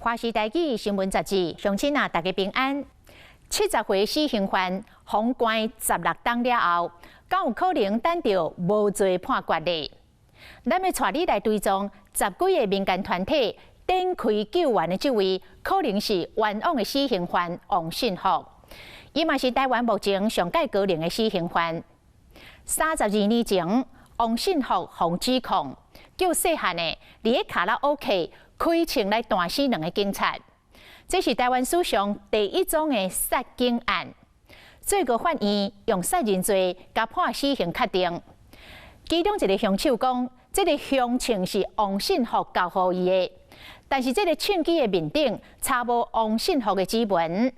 華視台語新聞雜誌，鄉親啊，大家平安。70歲死刑犯予關16冬了後，敢有可能等著無罪判決呢？咱欲帶你來追蹤十幾个民間團體展開救援的這位，可能是冤枉的死刑犯王信福。伊嘛是台灣目前上蓋高齡的死刑犯。32年前，王信福予指控，叫細漢的佇咧卡拉 OK 開槍來彈死兩个警察，這是台灣史上第一宗的殺警案。最高法院用殺人罪共判死刑確定。其中一个兇手講，這个兇槍是王信福交予伊的，但是這个槍支的面頂查無王信福的指紋，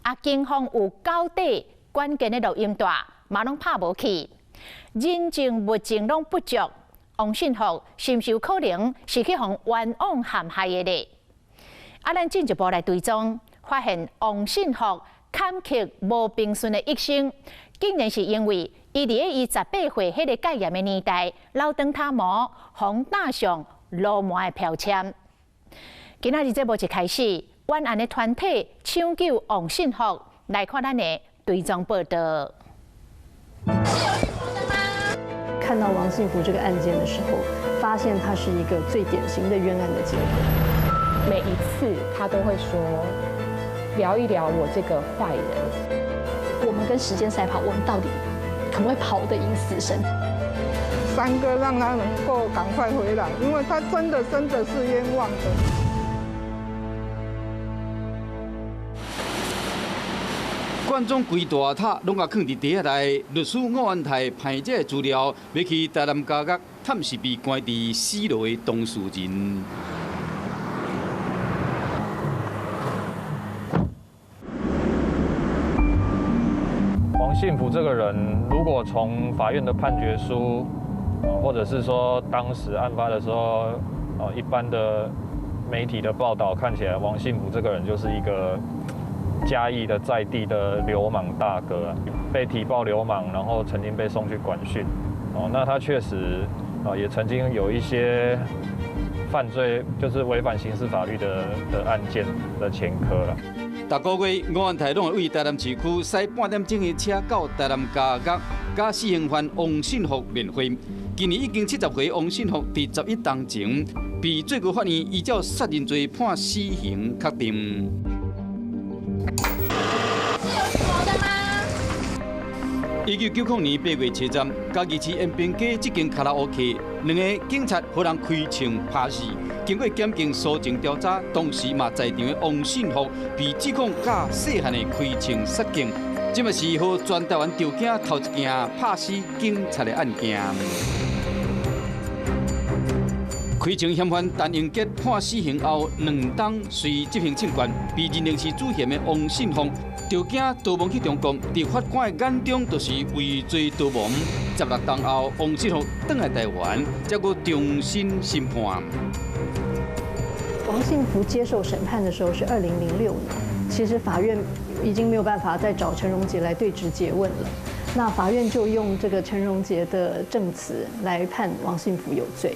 啊，警方有九塊關鍵的錄音帶嘛攏拍無去，人證物證攏不足。王信福是毋是有可能是去予冤枉陷害的呢？啊，咱進一步來追蹤，發現王信福坎坷無平順的一生，竟然是因為伊佇咧伊18歲彼个戒嚴的年代，摎長頭毛，予打上流氓的標籤。今仔日節目一開始，冤案的團體搶救王信福，來看咱的追蹤報導。看到王信福這個案件的時候，發現他是一個最典型的冤案的結構。每一次他都會說，聊一聊我這個壞人。我們跟時間賽跑，我們到底可不可以跑得贏死神？三哥讓他能夠趕快回來，因為他真的真的是冤枉的。罐裝規大塔攏共囥佇袋仔內，律師吳安泰派這个資料，欲去台南監獄探視被關佇死牢的當事人。王信福這個人，如果從法院的判決書，或者是說當時案發的時候，一般的媒體的報道看起來，王信福這個人就是一個嘉義的在地的流氓大哥啊，被提報流氓，然後曾經被送去管訓。哦，那他確實啊，也曾經有一些犯罪，就是違反刑事法律的案件的前科啦。逐个月，吳安泰攏會為台南市區駛半點鐘的車到台南監獄，佮死刑犯王信福面會。今年已經70歲，王信福佇11冬前被最高法院依照殺人罪判死刑確定。1990年8月7日，嘉義市延平街這間卡拉 OK，兩个警察予人開槍拍死。經過檢警搜證調查，當時嘛在場的王信福被指控佮細漢的開槍殺警，這嘛是予全台灣著驚頭一件拍死警察的案件。開槍嫌犯陳英傑判死刑後2冬隨執行槍決，被認定是主嫌的王信福，著驚逃亡去中國，佇法官的眼中就是畏罪逃亡。16冬後，王信福轉來台灣，才閣重新審判。王信福接受審判的時候是2006年，其實法院已經沒有辦法再找陳榮傑來對質詰問了，那法院就用這個陳榮傑的證詞來判王信福有罪。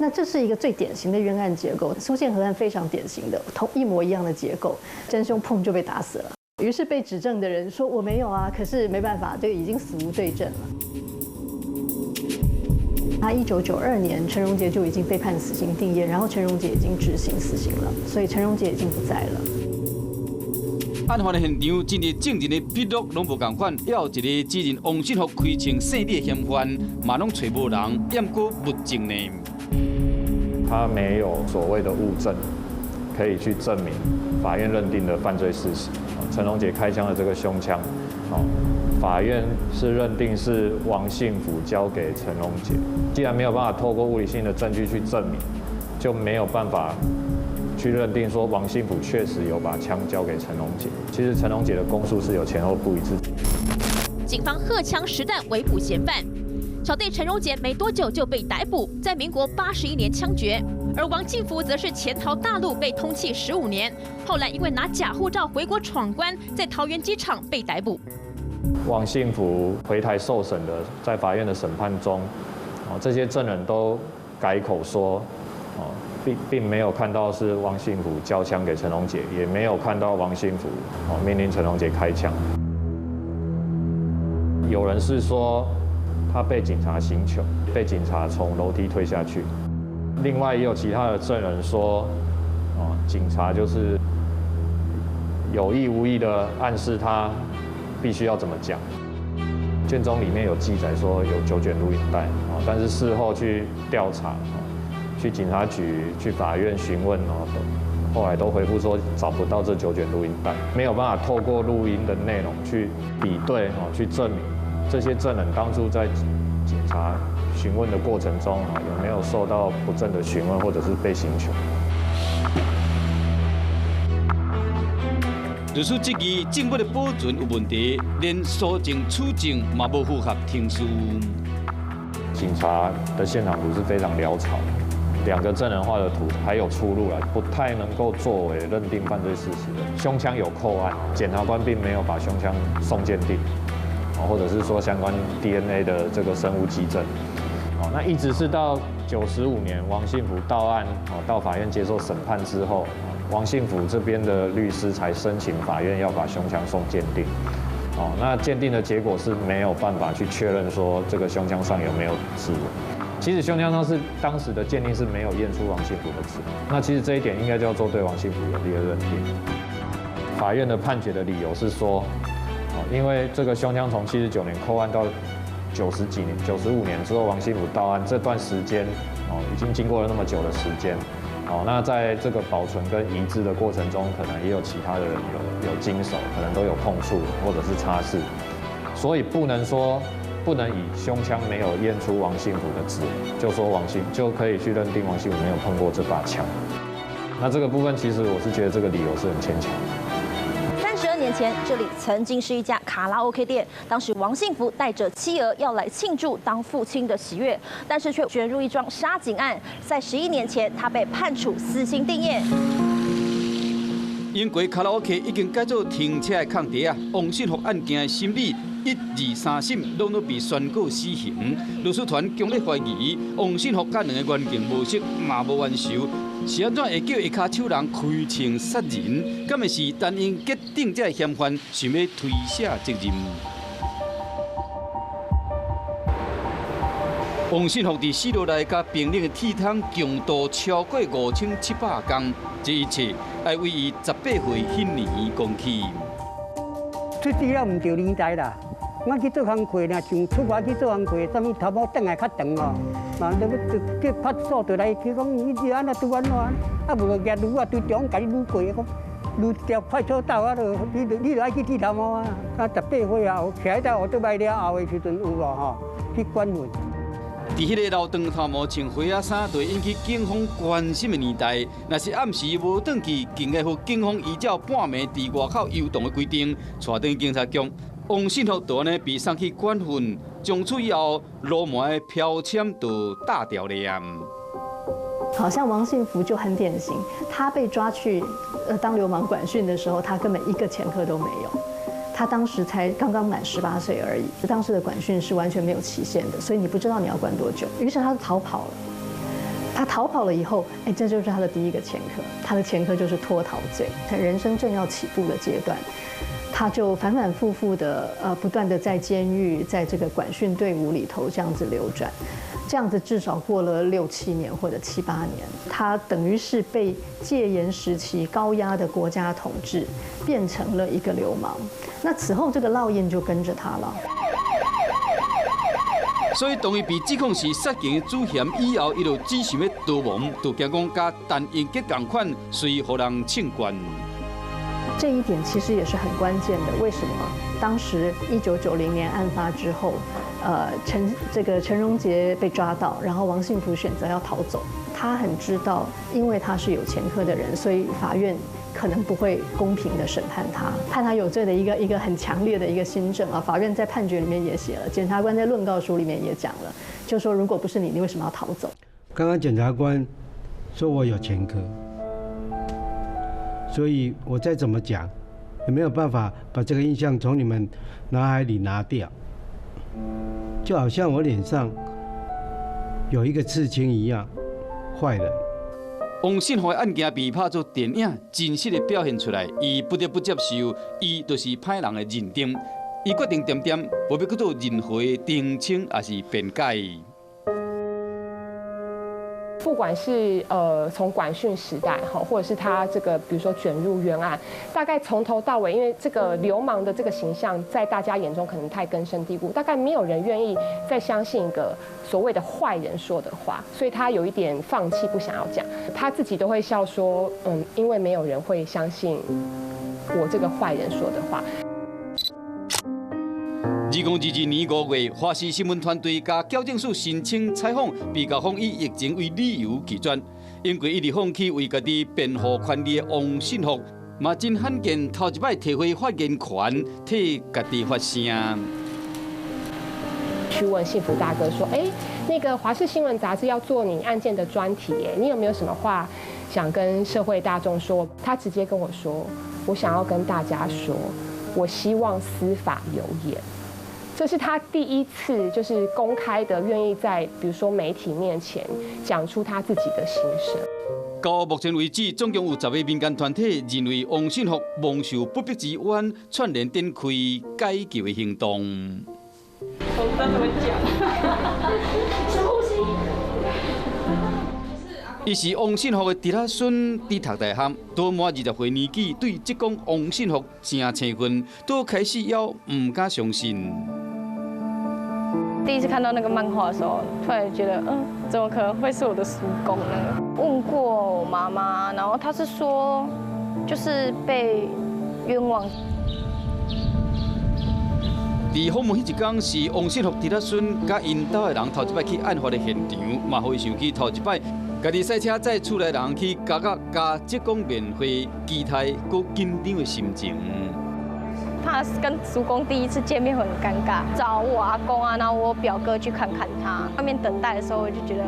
那這是一個最典型的冤案結構，蘇建和案非常典型的，同一模一樣的結構，真兇砰就被打死了。於是被指證的人說我沒有啊，可是沒辦法，這個已經死無對證了。他1992年，陳榮傑就已經被判死刑定讞，然後陳榮傑已經執行死刑了，所以陳榮傑已經不在了。案發的現場，進入證人的筆錄攏無仝款，猶有一个指認王信福開槍射死的嫌犯，嘛攏揣無人，猶閣物證呢。他沒有所謂的物證，可以去證明法院認定的犯罪事實。陳榮傑開槍的這個兇槍，法院是認定是王信福交給陳榮傑。既然沒有辦法透過物理性的證據去證明，就沒有辦法去認定說王信福確實有把槍交給陳榮傑。其實陳榮傑的供述是有前後不一致。警方荷槍實彈圍捕嫌犯。小弟陳榮傑沒多久就被逮捕，在民國81年槍決，而王信福則是潛逃大陸被通緝15年，後來因為拿假護照回國闖關，在桃園機場被逮捕。王信福回台受審的，在法院的審判中，這些證人都改口說，哦，並沒有看到是王信福交槍給陳榮傑，也沒有看到王信福哦命令陳榮傑開槍。有人是說他被警察刑求，被警察從樓梯推下去。另外也有其他的證人說，哦，警察就是有意無意的暗示他必須要怎麼講。卷宗裡面有記載說有9卷錄音帶，哦，但是事後去調查，去警察局、去法院詢問哦，後來都回覆說找不到這9卷錄音帶，沒有辦法透過錄音的內容去比對哦，去證明這些證人當初在警察詢問的過程中啊，有沒有受到不正的詢問或者是被刑求。律師質疑證物的保存有問題，連搜證取證嘛無符合程序。警察的現場圖是非常潦草，兩個證人畫的圖還有出入啦，不太能夠作為認定犯罪事實的。胸槍有扣案，檢察官並沒有把胸槍送鑑定，或者是說相關 DNA 的這個生物跡證。那一直是到95年王信福到案，到法院接受審判之後，王信福這邊的律師才申請法院要把胸槍送鑑定。那鑑定的結果是沒有辦法去確認說這個胸槍上有沒有指紋。其實胸槍上是當時的鑑定是沒有驗出王信福的指紋。那其實這一點應該叫做對王信福有利的認定。法院的判決的理由是說，因為這個胸槍從79年扣案到90幾年、95年之後，王信福到案這段時間，已經經過了那麼久的時間，那在這個保存跟移置的過程中，可能也有其他的人有經手，可能都有碰觸或者是擦拭，所以不能說不能以胸槍沒有驗出王信福的指紋，就說王信就可以去認定王信福沒有碰過這把槍。那這個部分其實我是覺得這個理由是很牽強。 32年前，這裡曾經是一家卡拉 OK 店。當時王信福帶着妻兒要來慶祝當父親的喜悅，但是卻捲入一樁殺警案。在11年前，他被判處死刑定讞。英國卡拉 OK 已經改做停車的空地啊！王信福案件的審理一、二、三審攏都被宣告死刑。律師團強烈懷疑王信福佮兩個冤情無釋，嘛無冤仇，是按怎會叫下跤手人開槍殺人？敢會是陳英傑等這个嫌犯想欲推卸責任？王信福佇死牢內共冰冷的鐵桶強度超過5700公，這一切愛為伊18歲彼年講起。出世了毋著年代啦，我去做工課呢，像出外去做工課，啥物頭毛轉來較長哦，嘛，你要叫派出所就來去講，你是按怎拄按怎，啊無舉擄啊，對中共共你擄過，講擄一條派出所啊，就你就愛去剃頭毛啊。啊，18歲後，徛喺後擺了後的時陣有無吼去管訓。佇彼個留長頭毛、穿花仔衫，就會引起警方關心的年代，若是暗時無轉去，更會予警方依照半暝佇外口遊蕩的規定，帶轉警察局。王信福就按呢被送去管訓，從此以後，流氓的標籤就打掉了。好像王信福就很典型，他被抓去當流氓管訓的時候，他根本一個前科都沒有。他當時才剛剛滿18歲而已，當時的管訓是完全沒有期限的，所以你不知道你要關多久。於是他就逃跑了。他逃跑了以後，哎，這就是他的第一個前科。他的前科就是脫逃罪。他人生正要起步的階段，他就反反复复的不斷的在監獄，在這個管訓隊伍裡頭這樣子流轉，這樣子至少過了六七年或者七八年，他等於是被戒嚴時期高壓的國家統治變成了一個流氓。那此後這個烙印就跟着他了。所以當伊被指控是殺警的主嫌以後，伊就只想欲逃亡，就驚講佮陳英傑仝款，隨予人銃關。這一點其實也是很關鍵的。為什麼當時1990年案發之後，陳榮傑被抓到，然後王信福選擇要逃走。他很知道，因為他是有前科的人，所以法院可能不會公平的審判他，判他有罪的一個很強烈的一個心證啊。法院在判決裡面也寫了，檢察官在論告書裡面也講了，就說如果不是你，你為什麼要逃走？剛剛檢察官說我有前科，所以我再怎麼講，也沒有辦法把這個印象從你們腦海裡拿掉，就好像我臉上有一個刺青一樣，壞人。王信福的案件被拍做电影，真實的表現出來，伊不得不接受，伊就是歹人的認定。伊決定恬恬，無欲閣做任何的澄清，抑是辯解。不管是從管訓時代哈，或者是他這個，比如說捲入冤案，大概從頭到尾，因為這個流氓的這個形象在大家眼中可能太根深蒂固，大概沒有人願意再相信一個所謂的壞人說的話，所以他有一點放棄，不想要講。他自己都會笑說，嗯，因為沒有人會相信我這個壞人說的話。2022年5月，華視新聞團隊共矯正署申請採訪，被校方以疫情為理由拒絕。因為一直放棄為家己辯護權利的王信福，嘛真罕見頭一擺提回發言權，替家己發聲。去問幸福大哥說：“欸，那個華視新聞雜誌要做你案件的專題，欸，你有沒有什麼話想跟社會大眾說？”他直接跟我說：“我想要跟大家說，我希望司法有眼。”這是他第一次就是公開的願意在，比如說媒體面前講出他自己的心聲。到目前為止，總共有10個民間團體認為王信福蒙受不白之冤，串聯展開解救的行動。我不知道怎麼講。深呼吸。伊是王信福的侄仔孫，佇讀大學，拄滿20歲年紀，對職工王信福誠青分，都開始猶毋敢相信。第一次看到那個漫畫的時候，突然覺得，嗯，怎麼可能會是我的叔公呢？問過我媽媽，然後她是說，就是被冤枉。佇訪問彼一天，是王信福侄仔孫佮𪜶兜的人頭一擺去案發的現場，嘛予伊想起頭一擺家己駛車載厝內人去監獄共職工面會，期待閣緊張的心情。怕跟叔公第一次見面會很尷尬，找我阿公啊，然後我表哥去看看他。外面等待的時候，我就覺得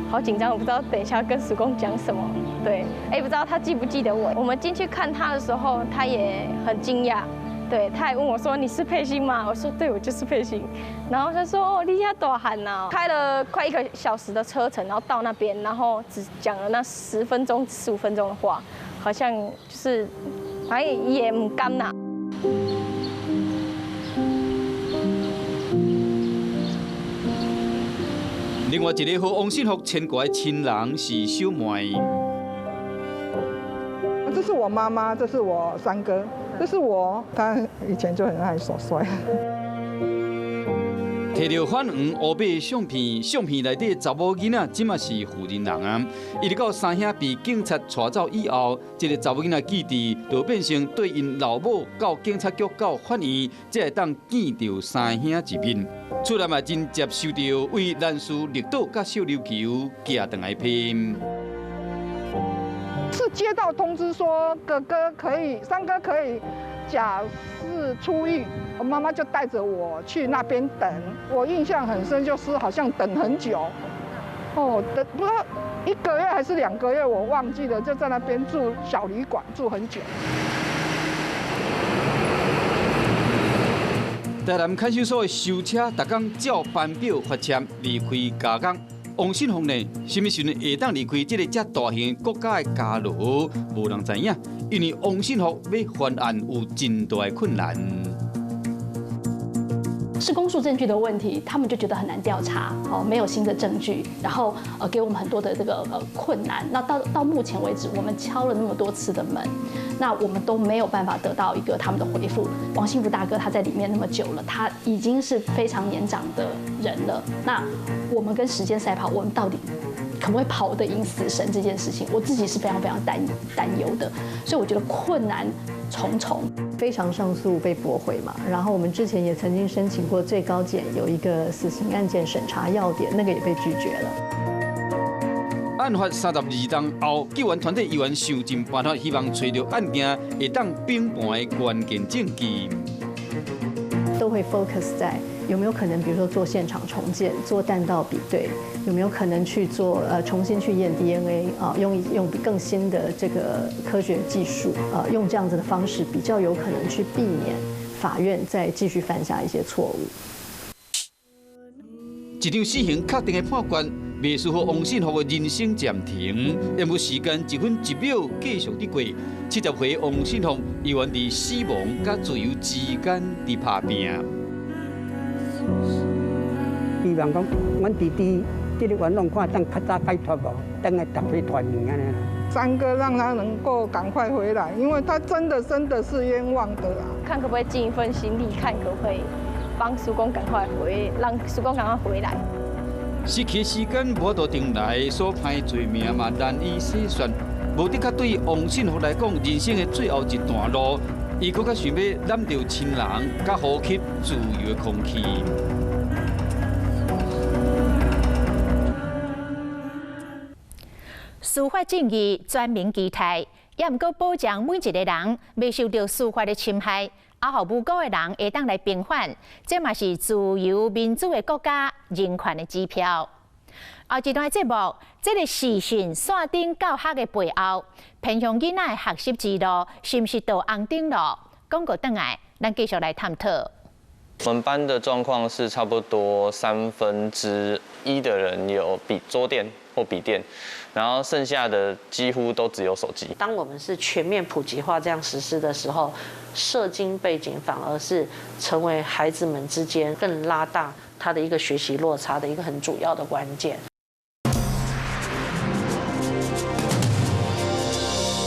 好緊張，我不知道等一下跟叔公講什麼。對，哎，不知道他記不記得我。我們進去看他的時候，他也很驚訝。對，他也問我說：“你是佩欣嗎？”我說：“對，我就是佩欣。”然後他說：“哦，你遐大漢吶！”開了快1個小時的車程，然後到那邊，然後只講了那10分鐘、15分鐘的話，好像就是反正也毋甘啦。另外一個予王信福牽掛的親人是小妹。這是我媽媽，這是我三哥，這是我。他以前就很愛耍帥。摕著反黃烏白相片，相片內底查某囡仔這馬是婦人人啊！一直到三兄被警察帶走以後，這个查某囡仔記憶就變成對𪜶老母到警察局到法院，才會當見著三兄一面。厝內嘛真接受著為蘭嶼綠島佮小琉球寄轉來批。是接到通知說哥哥可以，三哥可以假釋出獄，我媽媽就帶着我去那邊等。我印象很深，就是好像等很久，哦，等不知道1個月還是2個月，我忘記了，就在那邊住小旅館住很久。台南看守所的修車，逐工照班表發簽離開監獄。王信福呢，啥物時陣會當離開這个遮大型國家的監牢，無人知影。因為王信福欲翻案有真大的困難。是公訴證據的問題，他們就覺得很難調查，哦，沒有新的證據，然後給我們很多的這個困難。那到目前為止，我們敲了那麼多次的門，那我們都沒有辦法得到一個他們的回覆。王信福大哥他在裡面那麼久了，他已經是非常年長的人了。那我們跟時間賽跑，我們到底可不可以跑得贏死神這件事情，我自己是非常非常擔憂的。所以我覺得困難重重。非常上訴被駁回嘛，然後我們之前也曾經申請過最高檢有一個死刑案件審查要點，那個也被拒絕了。案發32冬後，救援團隊依然想盡辦法，希望揣著案件會當平盤的關鍵證據。都會 focus 在有沒有可能，比如說做現場重建、做彈道比對，有沒有可能去做重新去驗 DNA 啊，用更新的這個科學技術啊，用這樣子的方式比較有可能去避免法院再繼續犯下一些錯誤。一場死刑確定的判決，袂输予王信福的人生暂停，毋过时间一分一秒继续伫过。70岁王信福犹原伫死亡佮自由之间伫拍拚。希望讲，阮弟弟这个愿望看当较早解脱无，等下逐家团圆按呢。三哥让他能够赶快回来，因为他真的真的是冤枉的啦。看可不可以尽一份心力，看可不可以帮叔公赶快回，让叔公赶快回来。失去时间无法度重来，所判的罪名嘛难以细算。无的确对王信福来讲，人生的最后一段路，伊阁较想欲揽著亲人，佮呼吸自由的空气。司法正义全民期待，也毋过保障每一个人袂受到司法的侵害，啊，予无辜的人会当来平反，这嘛是自由民主的国家人权的指标。后一段节目，这个视讯线顶教学的背后，偏乡囡仔的学习之路是毋是到红灯了？广告转来，咱继续来探讨。我们班的状况是差不多1/3的人有笔桌垫或笔电，然后剩下的几乎都只有手机。当我们是全面普及化这样实施的时候，社经背景反而是成为孩子们之间更拉大他的一个学习落差的一个很主要的关键。